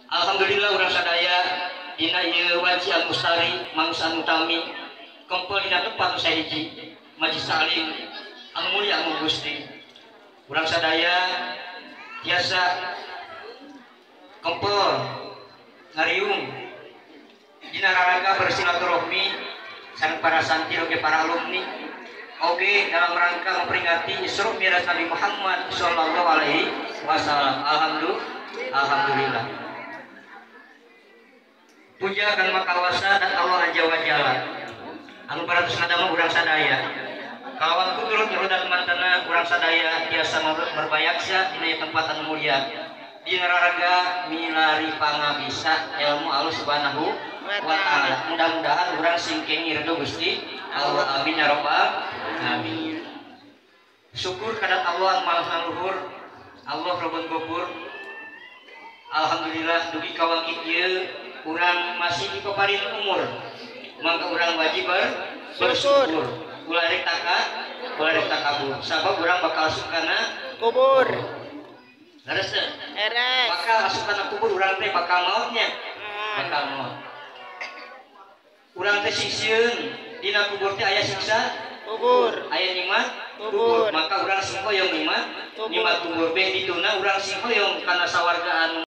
Alhamdulillah urang sadaya dina ieu wanci anu lestari mangsa anu utami kempel dina tempat nu sahiji Majlis Taklim anu mulia anu Gusti. Urang sadaya tiasa kempel ngariung dina raraga bersilaturahmi sareng para santri oge para alumni oge dalam rangka memperingati Isra Mi'raj Nabi Muhammad sallallahu alaihi wasallam. Alhamdulillah. Puja kan makawasa dan Allah azza wa jalla anu parantos ngadamel urang sadaya kawan kudrut nyurudan mantana urang sadaya tiasa merbayaksa dina tempat anu mulia dina raraga milari pangabisa ilmu Allah subhanahu wa ta'ala. Mudah-mudahan urang sing kenging ridho Gusti Allah, amin ya rabbal alamin. Syukur kana Allah maha luhur, Allah Rabbul Ghafur. Alhamdulillah dugi ka wangki ieu urang masih dipaparin umur, maka urang wajib bersyukur. Ulah rek taka, ulah rek takabur, sabab urang bakal asup kana kubur. Leres teu? Leres. Bakal asup kana kubur urang teh bakal mautnya, bakal maut. Urang teh sing sieun dina kubur teh aya siksa kubur, aya nikmat kubur. Maka urang sing hoyong nikmat Kubur. Nikmat kubur beh dituna urang sing hoyong kana sawarga anu